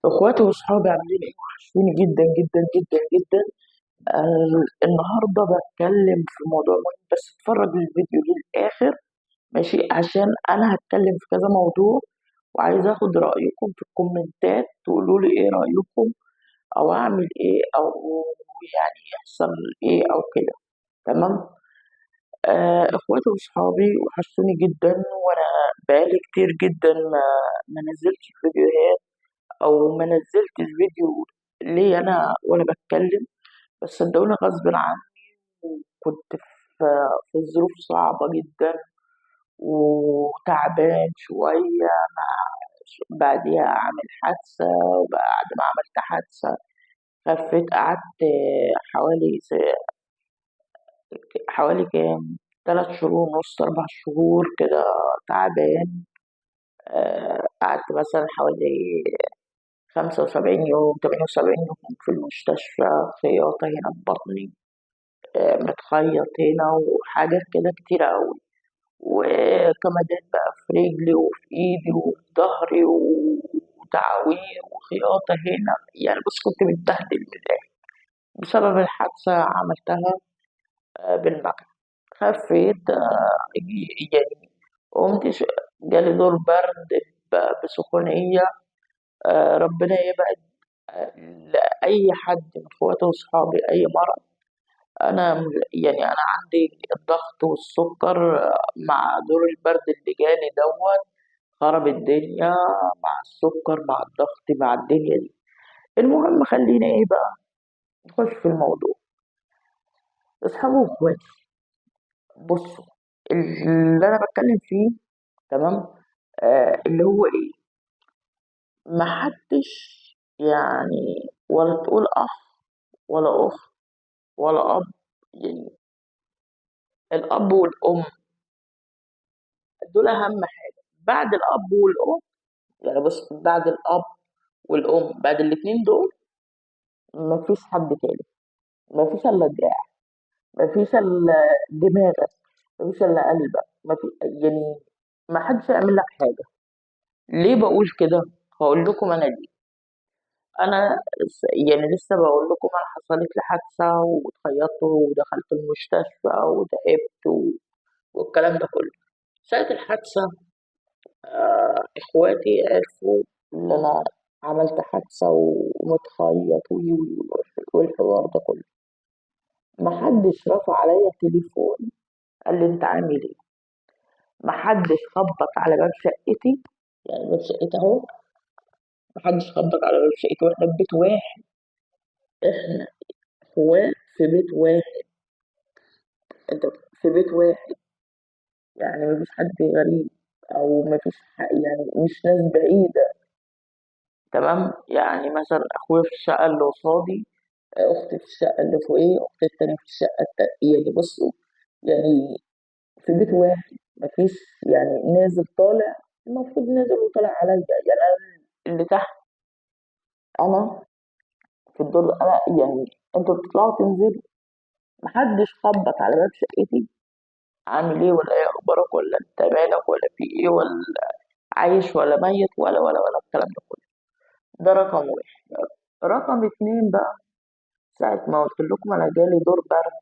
اخواتي واصحابي عاملين ايه؟ وحشوني جدا جدا جدا جدا. النهارده بتكلم في موضوع مهم، بس اتفرج للفيديو للاخر ماشي، عشان انا هتكلم في كذا موضوع وعايزه اخد رايكم في الكومنتات، تقولوا لي ايه رايكم او اعمل ايه او يعني يحصل ايه او كده. تمام. اخواتي واصحابي وحشوني جدا، وانا بقالي كتير جدا ما نزلتش فيديوهات او ما نزلتش فيديو ليه انا وانا بتكلم، بس صدقوني غصب عني، وكنت في ظروف صعبة جدا وتعبان شوية، بعديها عامل حادثة، وبعد ما عملت حادثة خفيت، قعدت حوالي كام 3 شهور ونص، 4 شهور كده تعبان. قعدت مثلا حوالي 75 يوم، 78 يوم في المستشفى، خياطة هنا في بطني، متخيط هنا وحاجات كده كتيرة أوي، وكمادات بقى في رجلي وفي إيدي وفي ظهري وتعوير وخياطة هنا، بص كنت متبهدل من الآخر بسبب الحادثة عملتها، بالمكنة. خفيت، قمت جالي دور برد بسخونية. ربنا يبعد لأي حد من اخواتي وصحابي أي مرض. أنا عندي الضغط والسكر، مع دور البرد اللي جالي دوت خرب الدنيا، مع السكر مع الضغط مع الدنيا دي. المهم خلينا ايه بقى نخش في الموضوع. اصحابي واخواتي، بصوا اللي انا بتكلم فيه تمام، اللي هو ايه، محدش ولا تقول اخ ولا اخت ولا اب، الاب والام دول اهم حاجه. بعد الاب والام، يعني بص بعد الاب والام، بعد الاتنين دول مفيش حد تاني، مفيش الا دراع، مفيش الا دماغك، مفيش الا قلبك، مفيش ما حدش هيعمل لك حاجه. ليه بقول كده؟ هقول لكم انا ليه. انا لسه بقول لكم انا حصلت لي حادثه واتخيطت ودخلت المستشفى وتعبت والكلام ده كله. ساعه الحادثه، اخواتي عرفوا ان انا عملت حادثه ومتخيط والحوار ده كله. محدش رفع عليا تليفون قال لي انت عامل ايه، محدش خبط على باب شقتي، يعني باب شقتي اهو، محدش خبط على باب شقتي، واحنا في بيت واحد، احنا اخوات في بيت واحد، انت في بيت واحد، يعني مفيش حد غريب او مفيش يعني مش ناس بعيدة. تمام. مثلا اخويا في الشقة اللي قصادي، اختي في الشقة اللي فوقيه، اختي التانية في الشقة التانية، بصوا في بيت واحد، مفيش نازل طالع، المفروض نازل وطالع عليا، انا اللي تحت، انا في الدور، انا انتوا بتطلعوا تنزلوا، محدش خبط على باب شقتي عامل ايه ولا ايه اخبارك ولا انت مالك ولا في ايه ولا عايش ولا ميت ولا ولا ولا الكلام ده كله. ده رقم واحد. رقم 2 بقى، ساعة ما قلت لكم انا جالي دور برد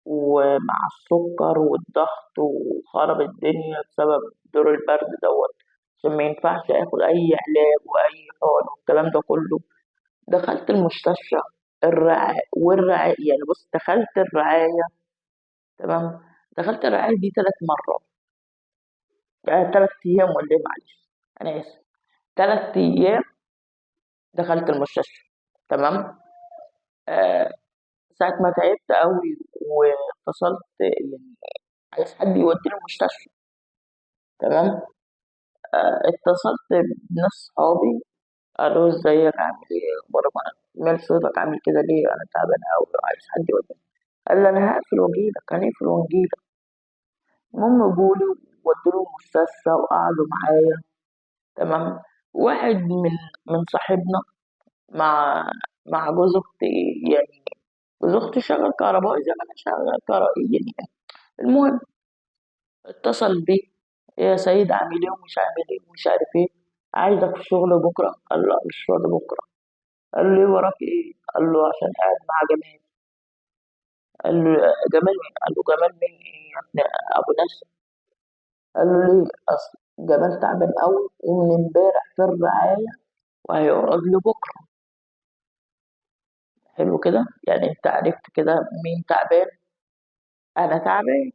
ومع السكر والضغط وخرب الدنيا بسبب دور البرد دوت، عشان ما ينفعش اخد اي علاج واي حقن والكلام ده كله. دخلت المستشفى الرعاية والرعاية، يعني بص دخلت الرعاية، تمام، دخلت الرعاية دي 3 مرات، 3 أيام ولا إيه، معلش أنا آسف، 3 أيام دخلت المستشفى. تمام. ساعة ما تعبت قوي واتصلت عايز حد يوديني المستشفى. تمام. اتصلت بناس صحابي قالوا ازيك عامل ايه اخبارك، انا مال صوتك عامل كده ليه، انا تعبان قوي وعايز حد يوديني. قال لي انا هقفل واجيلك، هنقفل ونجيلك. المهم جولي وودوني المستشفى وقعدوا معايا. تمام. واحد من صاحبنا مع جوز اختي، جوز اختي شغال كهربائي زي ما انا شغال كهربائي يعني. المهم اتصل بيه، يا سيد عامل ايه ومش عامل ايه ومش عارف ايه. عايزك في شغل بكرة. قال له لا مش فاضي بكرة. قال له ليه وراك ايه؟ قال له عشان قاعد مع جمال. قال له جمال مين؟ قال له جمال مين ايه يا ابن ابو نشأ؟ قال له ليه؟ اصل جمال تعبان قوي ومن امبارح في الرعاية وهيقعد له بكرة. حلو كده، يعني انت عرفت كده مين تعبان؟ انا تعبان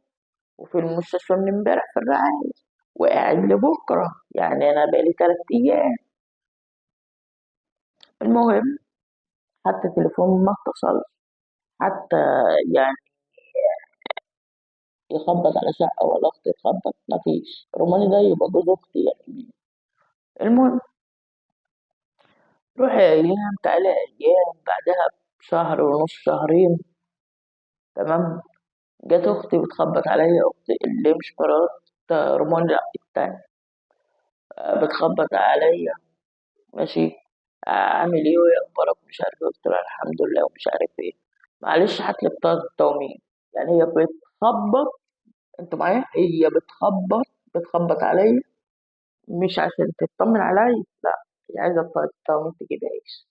وفي المستشفى من امبارح في الرعاية وقاعد لبكرة، يعني انا بقالي 3 ايام. المهم حتى تليفون ما اتصل، حتى يعني يخبط على شقة ولا أختي تخبط، مفيش. روماني ده يبقى جوز أختي يعني. المهم روح أيام تعالى أيام، بعدها بشهر ونص شهرين تمام، جت أختي بتخبط عليا، أختي اللي مش مرات روماني لأ التانية، بتخبط عليا ماشي، عامل ايه وايه اخبارك مش عارف ايه، قلت لها الحمد لله ومش عارف ايه، معلش هات لي بطاقة التومين. يعني هي بتخبط، انتوا معايا؟ هي بتخبط عليا مش عشان تطمن عليا، لا هي عايزة بطاقة التومين تجيب عيش.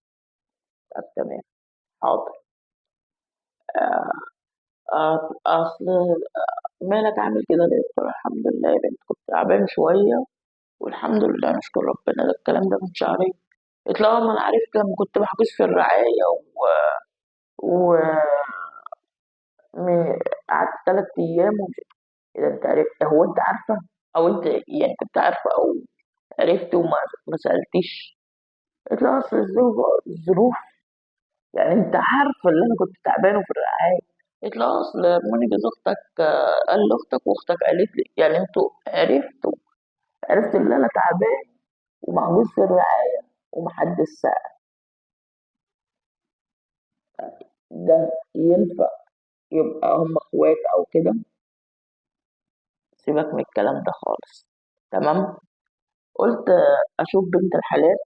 طب تمام حاضر. اصل مالك عامل كده ليه؟ قلت لها الحمد لله يا بنت، كنت تعبان شوية والحمد لله نشكر ربنا. ده الكلام ده من شهرين. قلت لها ما انا عرفت لما كنت محجوز في الرعاية و قعدت 3 أيام ومش إيه ده، أنت عرفت؟ هو أنت عارفة؟ أو أنت يعني كنت عارفة أو عرفت وما ما سألتيش؟ قلت لها أصل الظروف، يعني أنت عارفة اللي أنا كنت تعبانة في الرعاية. قلت لها أصل موني جوز أختك، قال لأختك وأختك قالت لي، يعني أنتوا عرفتوا إن أنا تعبان ومحجوز في الرعاية ومحدش سأل. ده ينفع يبقى هم اخوات او كده؟ سيبك من الكلام ده خالص. تمام، قلت اشوف بنت الحلال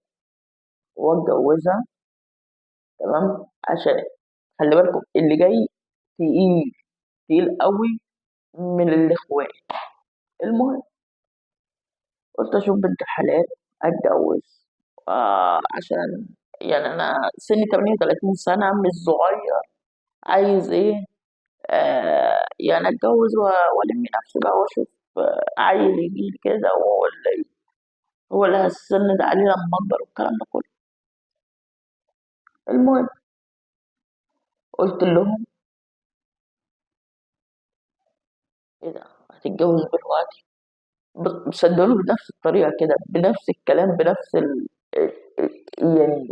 واتجوزها. تمام، عشان خلي بالكم اللي جاي تقيل، تقيل قوي من الاخوات. المهم قلت اشوف بنت الحلال اتجوز، عشان يعني انا سني 38 سنة، مش صغير، عايز ايه؟ يعني اتجوز والم نفسي بقى واشوف، عيل يجيلي كده وهو اللي هو اللي هسند عليه لما اكبر والكلام ده كله. المهم قلت لهم ايه ده هتتجوز دلوقتي؟ صدقوني بنفس الطريقه كده، بنفس الكلام، بنفس يعني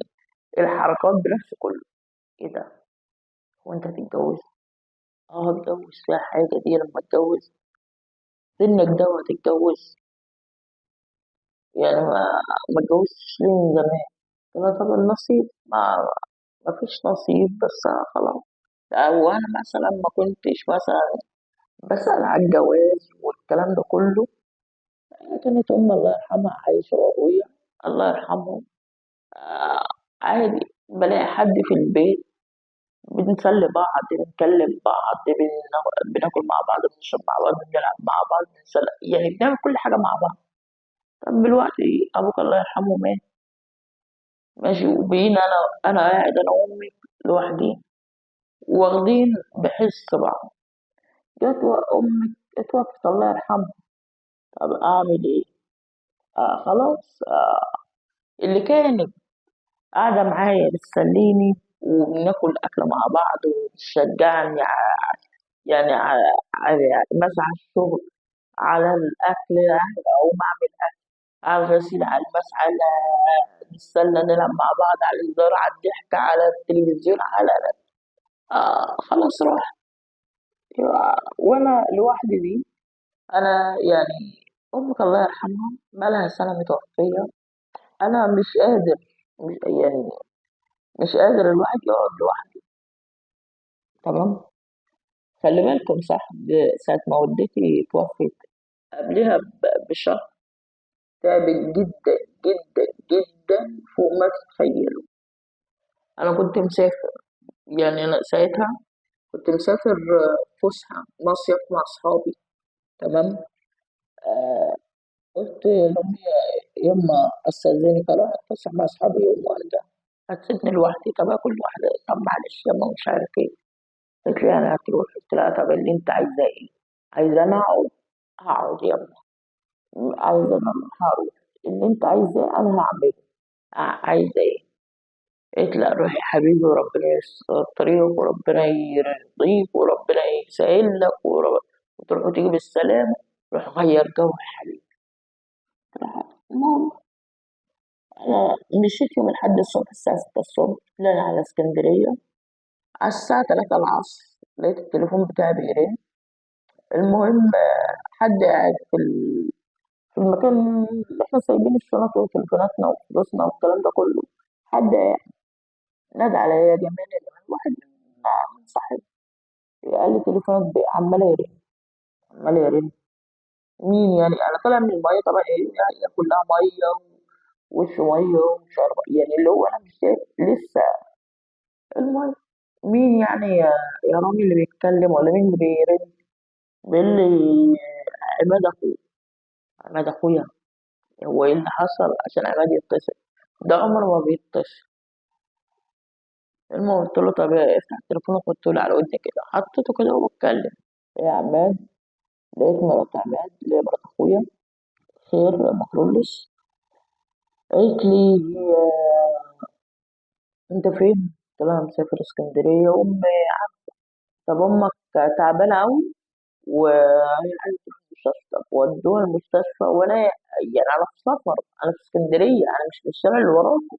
الحركات، بنفس كله. ايه ده هو انت هتتجوز؟ هتجوز، فيها حاجه دي لما اتجوز؟ سنك ده وهتتجوز؟ يعني ما اتجوزتش ليه من زمان؟ قلت لها طب النصيب، ما فيش نصيب، بس خلاص. او انا مثلا ما كنتش مثلا بسأل على الجواز والكلام ده كله، كانت امي الله يرحمها عايشة وابويا الله يرحمه، عادي بلاقي حد في البيت، بنسلي بعض، بنكلم بعض، بناكل مع بعض، بنشرب مع بعض، بنلعب مع بعض، بنسلي، يعني بنعمل كل حاجة مع بعض. طب دلوقتي أبوك الله يرحمه مات، ماشي، وبقينا أنا قاعد أنا وأمي لوحدي واخدين بحس بعض. جت أمك اتوفت الله يرحمها، طب أعمل إيه؟ خلاص، اللي كانت قاعدة معايا بتسليني وبناكل أكل مع بعض وبتشجعني يعني مثلا على الشغل، على الأكل، أقوم أعمل أكل، على الغسيل، على المسح، على نتسلى، نلعب مع بعض، على الهزار، على الضحك، على التلفزيون، على خلاص راح. وأنا لوحدي دي، أنا يعني أمك الله يرحمها بقالها سنة متوفية، أنا مش قادر، مش يعني مش قادر الواحد يقعد لوحده. تمام، خلي بالكم صح، ساعة ما والدتي توفت قبلها بشهر تعبت جدا جدا جدا فوق ما تتخيلوا. أنا كنت مسافر، يعني أنا ساعتها كنت مسافر فسحة مصيف مع أصحابي. تمام، قلت لأمي يما أستأذنك أروح أتفسح مع أصحابي يوم وأرجع، هتسيبني لوحدي؟ طب آكل لوحدي؟ طب معلش يما مش عارف إيه. قالت لي أنا هتروح. قلت لها طب اللي أنت عايزاه إيه؟ عايزة أنا أقعد؟ هقعد يما. عايزة أنا أروح؟ هروح. اللي أنت عايزاه أنا هعمله. عايزة إيه؟ قالت لا روحي يا حبيبي، وربنا ييسر طريقك وربنا يرضيك وربنا يسهل لك وتروح وتيجي بالسلامة، روح غير جو يا حبيبي. المهم أنا مشيت يوم الأحد الصبح الساعة 6 الصبح، طلعنا على اسكندرية على الساعة 3 العصر، لقيت التليفون بتاعي بيرن. المهم حد قاعد في المكان اللي احنا سايبين الشنط وتليفوناتنا وفلوسنا والكلام ده كله، حد قاعد نادى عليا يا جمال يا جمال، واحد من صاحبي قال لي تليفونك عمال يرن عمال يرن. مين يعني؟ انا طالع من الميه طبعا، ايه يعني كلها ميه ووش ميه ومش عارف يعني، اللي هو انا مش شايف لسه. المهم مين يعني يا رامي اللي بيتكلم ولا مين اللي بيرن؟ بيقول لي عماد اخويا. عماد اخويا؟ هو ايه اللي حصل عشان عماد يتصل؟ ده عمره ما بيتصل. المهم قلت له طب افتح التليفون وحطه لي على ودني كده، حطيته كده وبتكلم يا عماد. لقيت مرات عماد اللي هي مرات اخويا، خير مكرولس، قالت لي انت فين؟ قلت لها مسافر اسكندريه. امي طب امك تعبانه قوي وهي عايزه تروح المستشفى. طب ودوها المستشفى، وانا يعني انا في سفر، انا في اسكندريه، انا مش في الشارع اللي وراكم.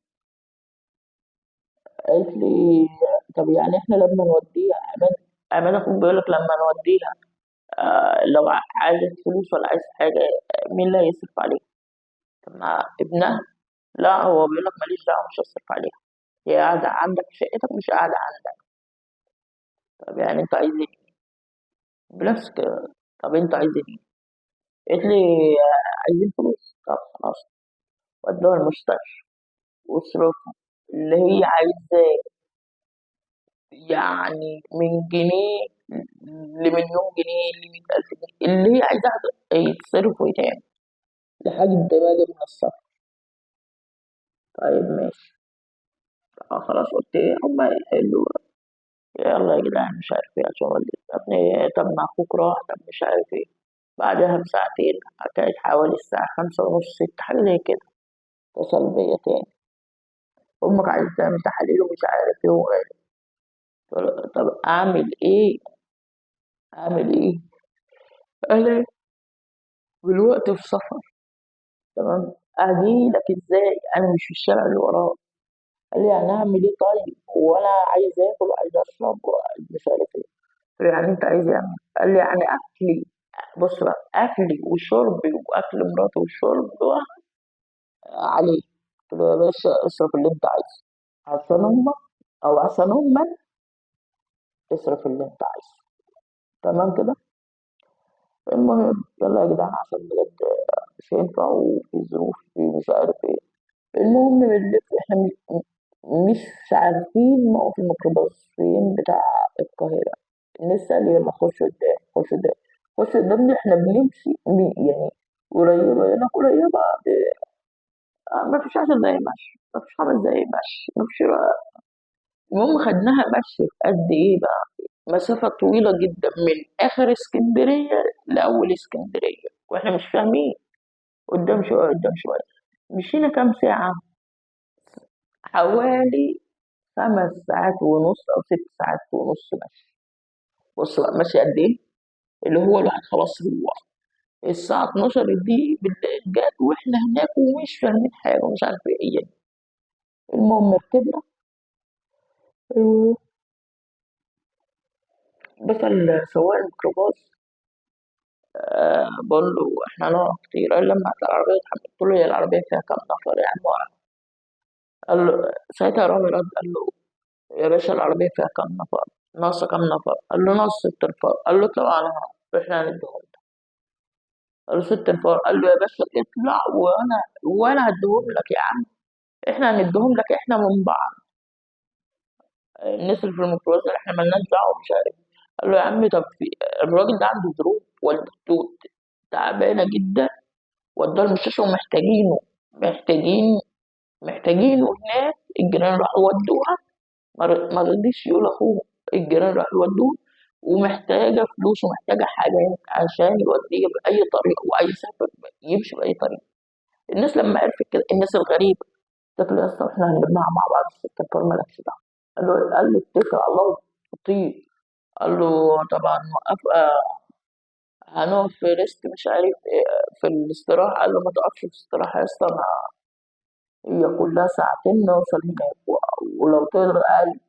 قالت لي طب يعني احنا لما نوديها، عماد اخوك بيقول لك لما نوديها لو عايزه فلوس ولا عايز حاجه مين اللي هيصرف عليها؟ طب ما ابنها. لا هو بيقول لك ماليش دعوه، مش هصرف عليها، هي قاعده عندك في شقتك مش قاعده عندك. طب يعني انت عايز ايه؟ بنفس كده. طب انت عايز ايه؟ قالت لي عايزين فلوس. طب خلاص ودوها المستشفى واصرفها اللي هي عايزاه، يعني من جنيه لمليون جنيه ل100,000 جنيه، اللي هي عايزاها يتصرف ويتعمل لحد ما اجي من السفر. طيب ماشي. خلاص قلت ايه هما يحلوا، يلا يا جدعان مش عارف ايه عشان والدي. طب ما اخوك راح، طب مش عارف ايه. بعدها بساعتين كانت حوالي الساعة 5:30 6 حاجة زي كده، اتصل بيا تاني أمك عايزة تعمل تحاليل ومش عارف ايه وغيره. طب أعمل ايه؟ أعمل ايه؟ أنا دلوقتي في سفر، تمام، أجيلك ازاي؟ أنا مش في الشارع اللي وراك. قال لي يعني أعمل ايه طيب؟ وأنا عايز آكل وعايز أشرب وعايز مش عارف ايه. قلت له يعني أنت عايز إيه؟ قال لي يعني أكلي، بص بقى، أكلي وشربي وأكل مراتي وشرب عليه. قلت له يا باشا اصرف اللي أنت عايزه، عشان أمك أو عشان أمك اصرف اللي أنت عايزه، تمام كده. المهم يلا يا جدعان عشان بجد مش هينفع وفي ظروف في مش عارف ايه. المهم بنلف احنا مش عارفين موقف الميكروباص فين بتاع القاهرة، نسأل يلا خش قدام خش قدام خش قدام. دي احنا بنمشي يعني قريبة، يقول لك قريبة، ما فيش 10 دقايق مشي، ما فيش 5 دقايق مشي، ما فيش. المهم خدناها مشي في قد ايه بقى، مسافة طويلة جدا من آخر اسكندرية لأول اسكندرية، واحنا مش فاهمين، قدام شوية قدام شوية. مشينا كام ساعة؟ حوالي 5 ساعات ونص أو 6 ساعات ونص مشي. بص بقى ماشي قد إيه؟ اللي هو الواحد خلاص هو الساعة 12 دي بالليل جت وإحنا هناك ومش فاهمين حاجة ومش عارف إيه. المهم ركبنا، بس سواق الميكروباص بقول له إحنا هنقعد كتير. قال لي لما هات العربية اتحمل. قلت له هي العربية فيها كام نفر يا عم ورا؟ قال له ساعتها رامي رد قال له يا باشا العربية فيها كام نفر؟ ناقصة كام نفر؟ قال له ناقص 6 نفار. قال له اطلع على احنا هنديهم لك. قال له 6 نفار. قال له يا باشا اطلع وانا هديهم لك يا عم، احنا هنديهم لك احنا من بعض. الناس اللي في الميكروباص احنا مالناش دعوة مش عارف. قال له يا عم طب في الراجل ده عنده ظروف، والدته تعبانة جدا ودوها المستشفى ومحتاجينه، محتاجين محتاجينه هناك. الجيران راحوا ودوها، ما رضيش يقول اخوه. الجيران راحوا ودوه، ومحتاجة فلوس ومحتاجة حاجات عشان يوديه بأي طريقة، وعايز يسافر يمشي بأي طريقة. الناس لما عرفت كده، الناس الغريبة، قلت له يا اسطى احنا هنلمها مع بعض الستة كفار مالكش دعوة. قال له اتكل على الله وطير. قال له طبعا وقف، هنقف في ريست مش عارف ايه في الاستراحة. قال له ما تقفش في الاستراحة يا اسطى، هي كلها ساعتين نوصل هناك، ولو تقدر اقل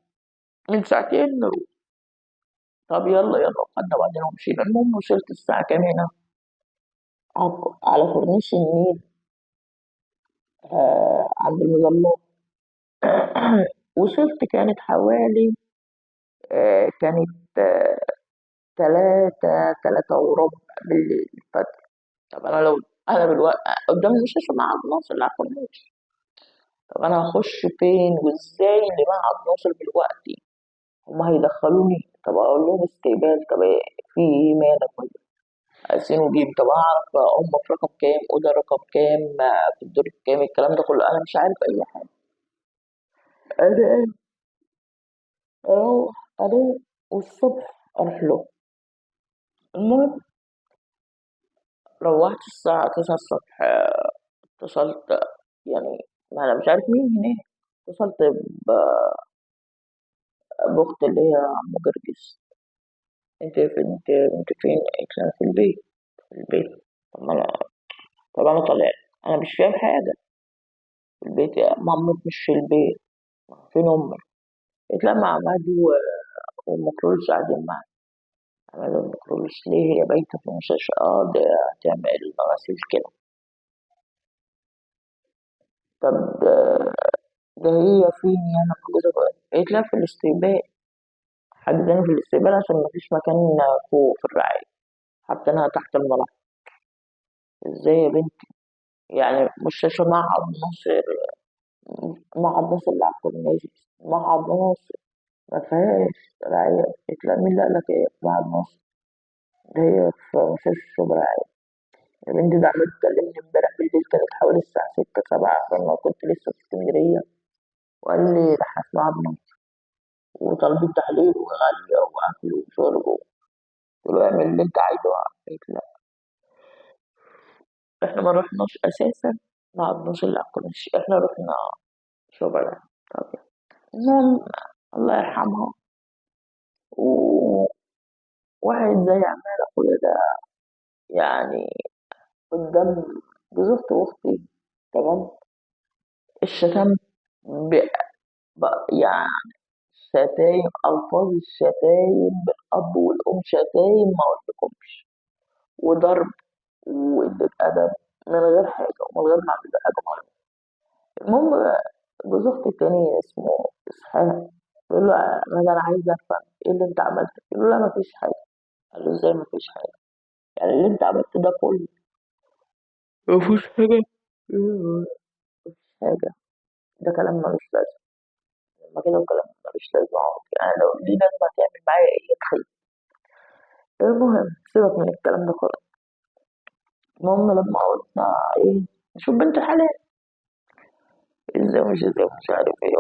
من ساعتين نروح. طب يلا يلا، وخدنا بعدين ومشينا. المهم وصلت الساعة كام هنا؟ على كورنيش النيل، عند المظلات. وصلت كانت حوالي، كانت، 3:15 بالليل الفجر. طب أنا لو أنا بالوقت قدام المستشفى معهد ناصر اللي على الكورنيش، طب أنا هخش فين وإزاي اللي معهد ناصر دلوقتي؟ هما هيدخلوني؟ طب أقول لهم استقبال، طب إيه في إيه مالك ولا سين وجيم؟ طب أعرف هم في رقم كام، أوضة رقم كام، في الدور كام، الكلام ده كله أنا مش عارف أي حاجة. أنا أروح أنام والصبح أروح له. المهم روحت الساعة 9 الصبح، اتصلت، ما أنا مش عارف مين هناك، اتصلت بأختي اللي هي أم جرجس. أنت فين؟ أنت فين؟ قالت لي أنا في البيت. في البيت؟ طب أنا طالع، أنا مش فاهم حاجة. في البيت يا مامك؟ مش في البيت، فين أمك؟ قالت لها مع عماد وأم كرولوس قاعدين معاها. عماد وأم كرولوس ليه هي بايتة في المستشفى؟ ده هتعمل غسيل كده. طب ده هي فين يعني محجوزة بقى؟ قالت لها في الاستقبال، حاجزينها في الاستقبال عشان مفيش مكان فوق في الرعاية، حاطينها تحت الملاحظة. ازاي يا بنتي؟ مستشفى معهد ناصر، معهد ناصر اللي على الكورنيش، معهد ناصر ما فيهاش رعاية. قالت لها مين اللي قال لك ايه في معهد ناصر؟ ده هي في مستشفى شبرا رعاية. يا بنتي ده عماد كلمني امبارح بالليل، كانت حوالي الساعة 6 7 لما كنت لسه في اسكندرية، وقال لي ده احنا في معهد ناصر وطالبين تحليل وغالية وأكل وشرب. قلت له اعمل اللي انت عايزه. قالت لا احنا ما رحناش اساسا معهد ناصر اللي على الكورنيش، احنا رحنا شبرا. طب المهم الله يرحمها. وواحد زي عماد اخويا ده قدام جوز اخته واختي، تمام، الشتم شتايم، الفاظ الشتايم بالاب والام، شتايم ما اقولكمش، وضرب وقلة أدب من غير حاجة ومن غير ما أعمل له حاجة معينة. المهم جوز أختي التاني اسمه إسحاق بيقول له أنا عايز أفهم إيه اللي أنت عملته؟ يقول له لا مفيش حاجة. قال له إزاي مفيش حاجة؟ يعني اللي أنت عملته ده كله مفيش حاجة؟ مفيش حاجة، ده كلام ملوش لازمة. لما كده وكلام ملوش لازمة لو ليه لازمة هتعمل معايا إيه؟ اتخيل. المهم سيبك من الكلام ده خالص. المهم لما قلنا إيه نشوف بنت الحلال إزاي ومش إزاي ومش عارف إيه،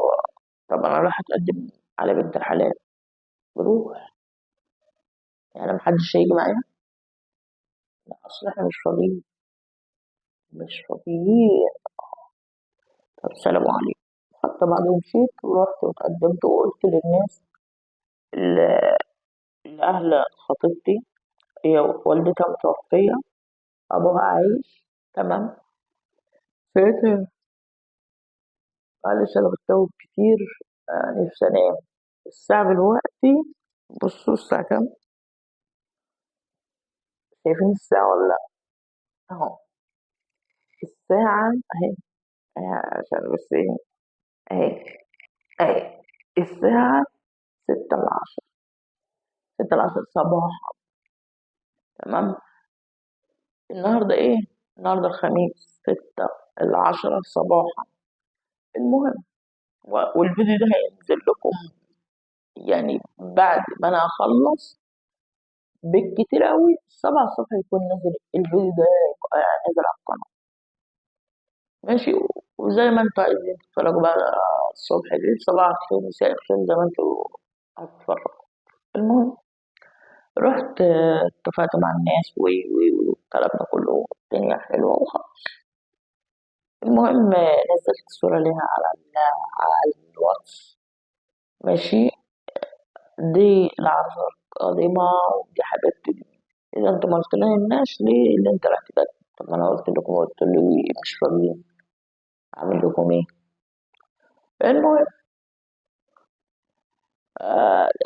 طب أنا رايح أتقدم على بنت الحلال بروح، محدش هيجي معايا؟ لا أصل إحنا مش فاضيين، مش فاضيين. طب سلام عليكم. حتى بعد ما مشيت ورحت واتقدمت وقلت للناس اللي أهل خطيبتي، هي والدتها متوفية أبوها عايش، تمام. ساعتها معلش أنا بتوه كتير، نفسي أنام. الساعة دلوقتي بصوا الساعة كام؟ شايفين الساعة ولا لأ؟ أهو الساعة أهي، عشان بس إيه، أهي، أهي الساعة ستة العشر، ستة العشر صباحا، تمام. النهاردة إيه؟ النهاردة الخميس 5:50 صباحا. المهم والفيديو ده هينزل لكم بعد ما أنا أخلص بالكتير أوي 7 الصبح يكون نازل الفيديو ده، نازل على القناة. ماشي، وزي ما انتوا عايزين تتفرجوا بقى الصبح ليل صباح الخير مساء الخير زي ما انتوا هتتفرجوا. المهم رحت اتفقت مع الناس والكلام ده كله، الدنيا حلوة وخلاص. المهم نزلت صورة ليها على الواتس، ماشي، دي العروسة القادمة ودي حبيبتي، إذا انتوا ما قلتلناش ليه اللي انت رحت ده؟ طب ما انا قلت لكم، قلت لي مش فاضيين، اعمل لكم ايه؟ المهم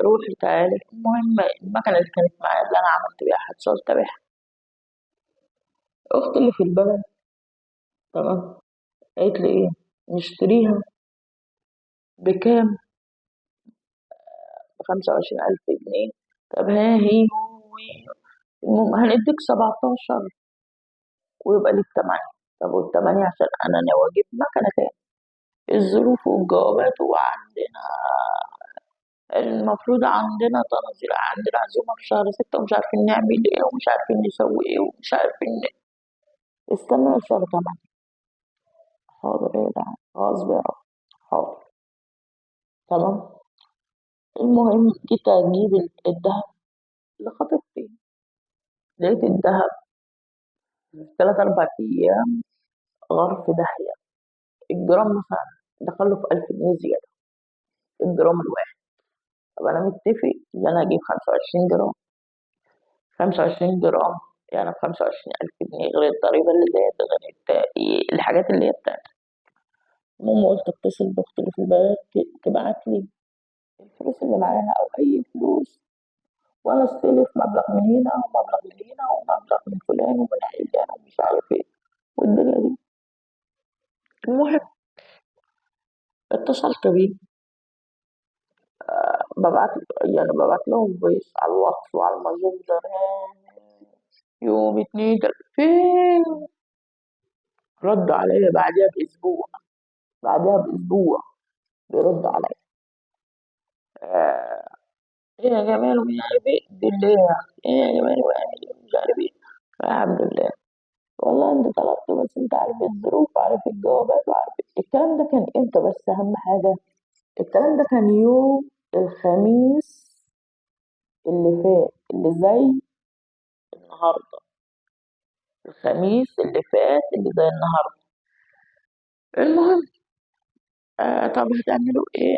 روحي تعالي. المهم المكنة اللي كانت معايا اللي انا عملت بيها حادثة قلت ابيعها، اختي اللي في البلد تمام قالت لي ايه نشتريها بكام؟ ب25,000 جنيه. طب ها هي المهم هنديك 17 ويبقى ليك 8. طب وال8 عشان انا ناوي اجيب مكنة تاني، الظروف والجوابات، وعندنا المفروض عندنا تناظير، عندنا عزومة في شهر 6 ومش عارفين نعمل ايه ومش عارفين نسوي ايه ومش عارفين استنوا شهر 8. حاضر يا جدعان، غصب يا رب، حاضر تمام. المهم جيت اجيب الذهب لخطيبتي، لقيت الذهب في 3-4 ايام غرف داهية، الجرام مثلا دخله في 1000 جنيه زيادة الجرام الواحد. طب انا متفق ان انا اجيب 25 جرام، 25 جرام يعني ب25,000 جنيه، غير الضريبة اللي زادت، غير الحاجات اللي هي بتاعتها. المهم قلت اتصل باختي اللي في البلد تبعت لي الفلوس اللي معاها او اي فلوس، وانا استلف مبلغ من هنا ومبلغ من هنا ومبلغ من فلان ومن علان ومش عارف ايه والدنيا دي. المهم اتصلت بيه، ببعت لهم voice على الواتس وعلى الماسنجر، يوم 2 3 فين؟ ردوا عليا بعدها باسبوع، بعدها باسبوع بيردوا عليا، ايه يا جمال ومش عارف ايه، دي اللي هي ايه يا جمال وعامل ايه ومش عارف ايه. الحمد لله والله انت طلبت، بس انت عارف الظروف وعارف الجوابات وعارف الكلام ده كان امتى، بس اهم حاجه الكلام ده كان يوم الخميس اللي فات، اللي زي النهارده، الخميس اللي فات اللي زي النهارده. المهم طب هتعملوا ايه؟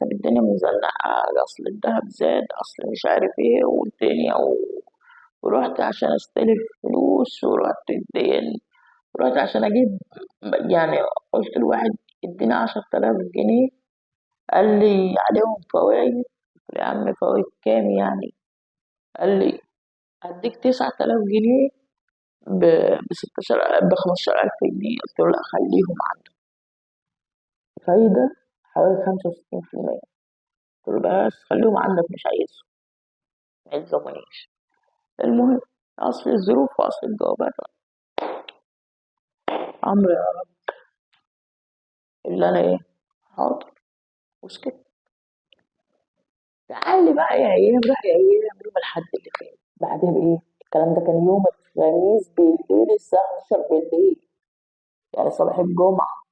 طب الدنيا مزنقه، اصل الذهب زاد، اصل مش عارف ايه والدنيا ورحت عشان استلف فلوس، ورحت الدين، ورحت عشان اجيب، قلت لواحد اديني 10,000 جنيه، قال لي عليهم فوايد. قلت له يا عم فوايد كام يعني؟ قال لي هديك 9,000 جنيه بستاشر، بخمستاشر ألف جنيه. قلت له لا خليهم عندك، فايدة حوالي خمسة وستين في المية. قلت له بس خليهم عندك، مش عايزهم، ما يلزمونيش. المهم أصل الظروف وأصل الجوابات، أمر يا رب اللي أنا إيه، حاضر وسكت. تعالي بقى يا أيام، روح يا أيام يوم الأحد اللي فات، بعدها بإيه؟ الكلام ده كان يوم الخميس بالليل الساعة 11 بالليل، يعني صباح الجمعة،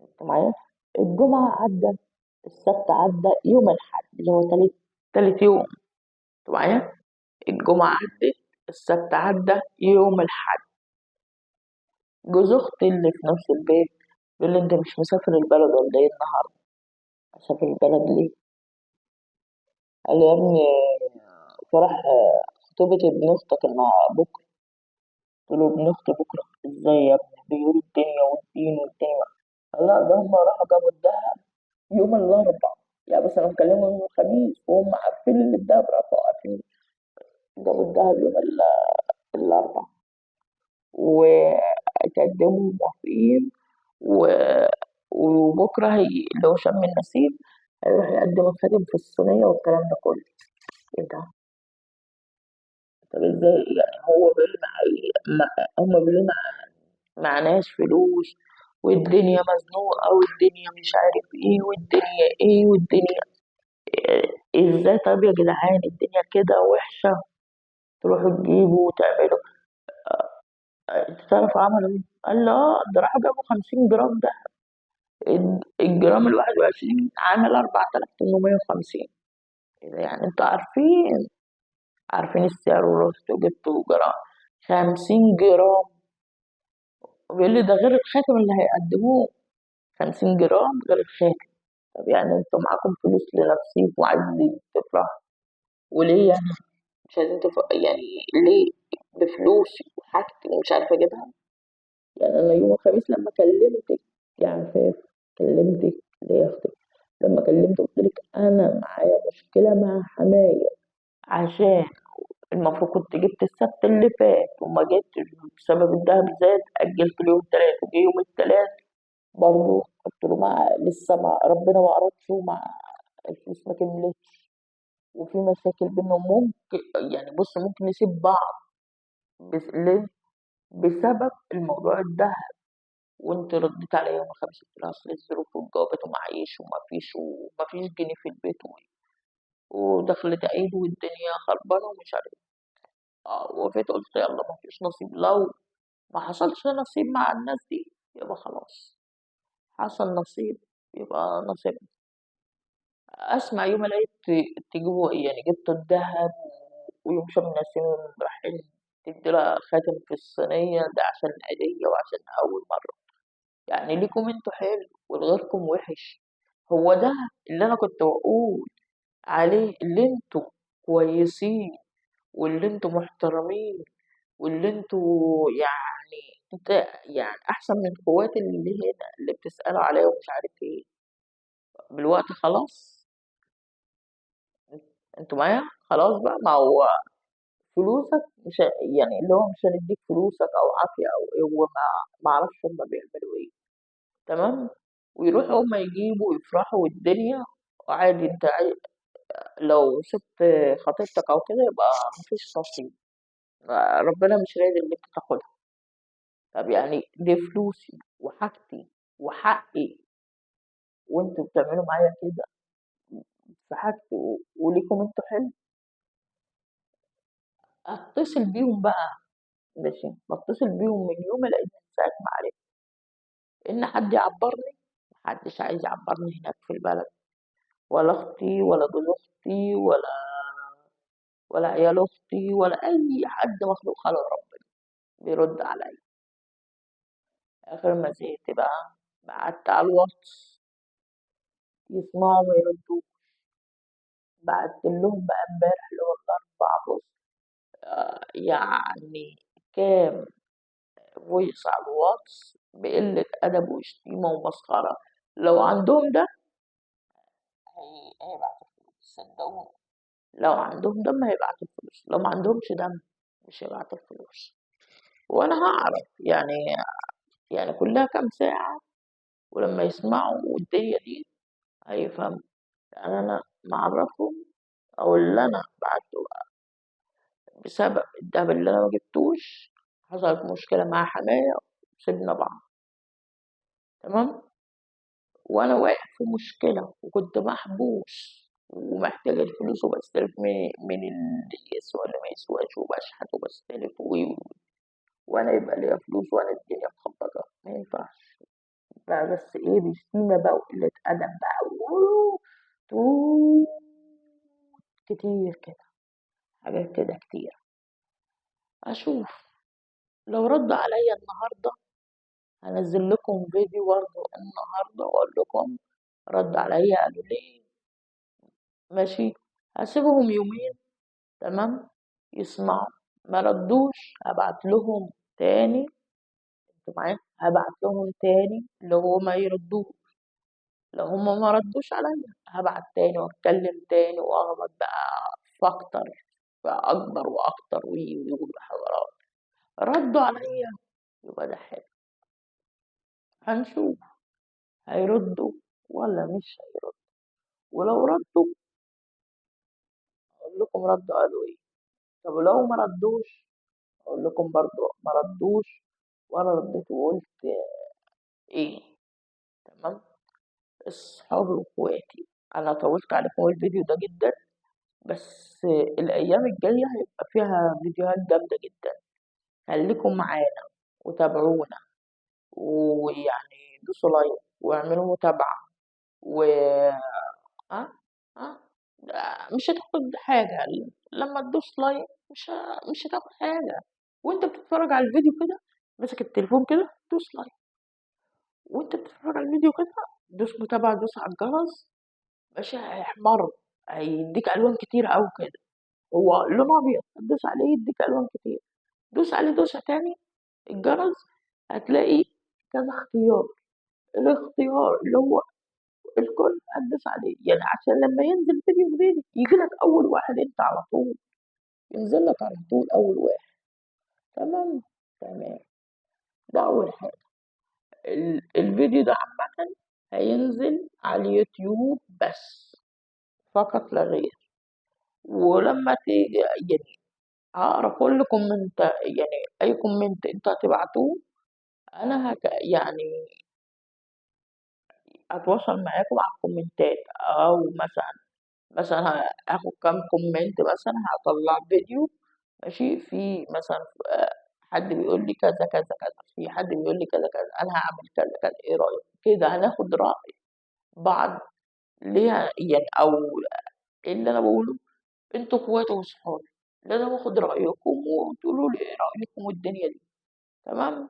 أنت معايا؟ الجمعة عدى، السبت عدى، يوم الأحد اللي هو تالت يوم، أنت معايا؟ الجمعة عدت، السبت عدى، يوم الأحد جوز أختي اللي في نفس البيت بيقول لي أنت مش مسافر البلد ولا إيه النهاردة؟ مسافر البلد ليه؟ قال لي يا ابني فرح خطوبة ابن أختك النهاردة بكرة. قلت له ابن أختي بكرة إزاي يا ابني؟ بيقولوا الدنيا والدين والدنيا. قال لا ده هم راحوا جابوا الذهب يوم الأربعاء، يعني بس أنا مكلمهم يوم الخميس وهم عارفين إن الذهب رفعوا، عارفين جابوا الذهب يوم الأربعاء وتقدموا موافقين، وبكرة اللي هو شم النسيم هيروح يقدم الخاتم في الصينية والكلام ده كله. إيه ده؟ طب إزاي يعني؟ هو بيقول معي، هم بيقولوا معناش فلوس والدنيا مزنوقة والدنيا مش عارف إيه والدنيا إيه والدنيا إيه. إزاي طب يا جدعان الدنيا كده وحشة تروحوا تجيبوا وتعملوا؟ أنت تعرف عملوا إيه؟ قال لي اه ده راحوا جابوا 50 جرام دهب، الجرام 21 عامل 4850. إيه ده يعني انتوا عارفين السعر ورحتوا جبتوا جرام 50 جرام؟ وبيقول لي ده غير الخاتم اللي هيقدموه، 50 جرام غير الخاتم. طب يعني انتوا معاكم فلوس لنفسيكم وعايزين تفرحوا، وليه يعني مش عايزين تفرحوا؟ يعني ليه بفلوسي وحاجتي ومش عارفه اجيبها؟ يعني انا يوم الخميس لما كلمتك يا عفاف، كلمتك ليه يا اختي؟ لما كلمت قلت لك انا معايا مشكله مع حماية، عشان المفروض كنت جبت السبت اللي فات وما جبتش بسبب الدهب زاد، اجلت اليوم التلات، وجي يوم التلات برضه قلت له ما لسه ما ربنا ما أردش وما الفلوس ما كملتش، وفي مشاكل بينهم، ممكن يعني بص ممكن نسيب بعض بس ليه؟ بسبب الموضوع الدهب. وانت رديت عليا يوم الخميس قلت لها اصل الظروف والجوابات ومعيش ومفيش جنيه في البيت ودخلت عيد والدنيا خربانه ومش عارف ايه. وافقت قلت يلا مفيش نصيب، لو ما حصلش نصيب مع الناس دي يبقى خلاص، حصل نصيب يبقى نصيب. اسمع يوم العيد تجيبوا يعني جبتوا الذهب، ويوم شم النسيم رايحين تدي لها خاتم في الصينية، ده عشان عيدية وعشان أول مرة. يعني ليكم انتوا حلو ولغيركم وحش. هو ده اللي أنا كنت بقول عليه، اللي انتوا كويسين واللي انتوا محترمين واللي انتوا يعني انت يعني أحسن من اخواتي اللي هنا اللي بتسألوا عليا ومش عارف ايه. بالوقت خلاص انتوا معايا خلاص بقى، ما هو فلوسك مش يعني اللي هو مش هنديك فلوسك او عافية او ايه، وما ما اعرفش هما بيعملوا ايه. تمام، ويروحوا هما يجيبوا ويفرحوا والدنيا وعادي. انت لو سبت خطيبتك او كده يبقى مفيش نصيب، ربنا مش راضي اللي انت تاخدها. طب يعني دي فلوسي وحاجتي وحقي، وانتوا بتعملوا معايا كده في حاجتي وليكم انتوا حلو. اتصل بيهم بقى، ماشي، بتصل بيهم من يوم العيد من ساعة ما عرفت ان حد يعبرني، محدش عايز يعبرني هناك في البلد، ولا اختي ولا جوز اختي ولا عيال اختي ولا اي حد مخلوق خلق ربنا بيرد عليا. اخر ما زهقت بقى بعت على الواتس يسمعوا ما يردوش، بعت لهم بقى امبارح اللي هو الاربعة بص، يعني كام voice على الواتس بقلة أدب وشتيمة ومسخرة. لو عندهم ده هيبعتوا فلوس، صدقوني لو عندهم دم هيبعتوا الفلوس، لو ما عندهمش دم مش هيبعتوا الفلوس. وأنا هعرف يعني كلها كام ساعة، ولما يسمعوا الدنيا دي هيفهموا. يعني أنا معرفهم أو اللي أنا بعته بسبب الدهب اللي أنا ما جبتوش حصلت مشكلة مع حماية وسيبنا بعض، تمام، وأنا واقع في مشكلة وكنت محبوس ومحتاج الفلوس وبستلف من اللي يسوى اللي ما يسواش وبشحت وبستلف وأنا يبقى ليا فلوس وأنا الدنيا مخبطة، ما ينفعش بقى. بس إيه، بشتيمة بقى وقلة أدب بقى كتير كده، حاجات كده كتير. أشوف لو ردوا عليا النهاردة هنزل لكم فيديو برضه النهاردة وأقول لكم رد عليا قالوا ليه. ماشي، هسيبهم يومين، تمام، يسمعوا، ما ردوش هبعت لهم تاني، انتوا معايا، هبعت لهم تاني اللي هو ما يردوش. لو هما ما ردوش عليا هبعت تاني واتكلم تاني واغلط بقى في اكتر، فاكبر واكتر ويقولوا حوارات. ردوا عليا يبقى ده حلو، هنشوف هيردوا ولا مش هيردوا. ولو ردوا اقول لكم ردوا قالوا ايه. طب لو ما ردوش اقول لكم برضو ما ردوش وانا رديت وقلت ايه. تمام، اصحابي واخواتي، انا طولت عليكم الفيديو ده جدا، بس الايام الجايه هيبقى فيها فيديوهات جامده جدا، خليكم معانا وتابعونا. ويعني دوسوا like واعملوا متابعة و ها، ها، مش هتاخد حاجة لمّا تدوس like مش هتاخد حاجة، وأنت بتتفرج على الفيديو كده ماسك التليفون كده دوس like، وأنت بتتفرج على الفيديو كده دوس متابعة، دوس على الجرس ماشي، هيحمر، هيديك ألوان كتيرة أوي كده، هو لونه أبيض هتدوس عليه يديك ألوان كتير، دوس عليه دوسة تاني الجرس هتلاقي كذا اختيار، الاختيار اللي هو الكل هتدوس عليه، يعني عشان لما ينزل فيديو جديد ييجي لك أول واحد أنت على طول، ينزل لك على طول أول واحد. تمام؟ تمام. ده أول حاجة. الفيديو ده عامةً هينزل على اليوتيوب بس فقط لا غير، ولما تيجي يعني هاقرا كل comment، يعني أي comment أنتوا هتبعتوه أنا يعني هاتواصل معاكم على الكومنتات، أو مثلًا هاخد كام comment مثلًا هاطلع فيديو ماشي، في مثلًا حد بيقول لي كذا كذا كذا، في حد بيقول لي كذا كذا، أنا هاعمل كذا كذا، إيه رأيك؟ كده هناخد رأي بعض ليه يعني، أو إيه اللي أنا باقوله، أنتوا اخواتي وصحابي لازم آخد رأيكم وتقولوا لي إيه رأيكم والدنيا دي. تمام؟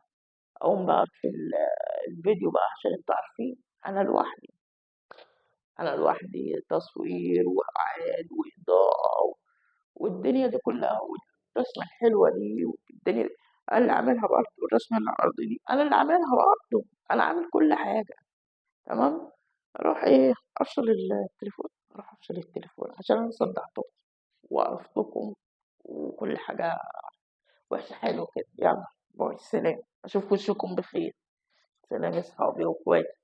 أقوم بقى أطفي الفيديو بقى عشان أنتوا عارفين أنا لوحدي، أنا لوحدي تصوير وإعداد وإضاءة والدنيا دي كلها والرسمة الحلوة دي والدنيا دي أنا اللي عاملها برضه، والرسمة اللي على الأرض دي أنا اللي عاملها برضه، أنا عامل كل حاجة. تمام؟ أروح إيه أفصل التليفون، أروح أفصل التليفون عشان أنا صدعتكم وقرفتكم وكل حاجة وحشة حلوة كده. يلا باي، سلام، أشوف وشكم بخير. سلام يا صحابي وإخواتي.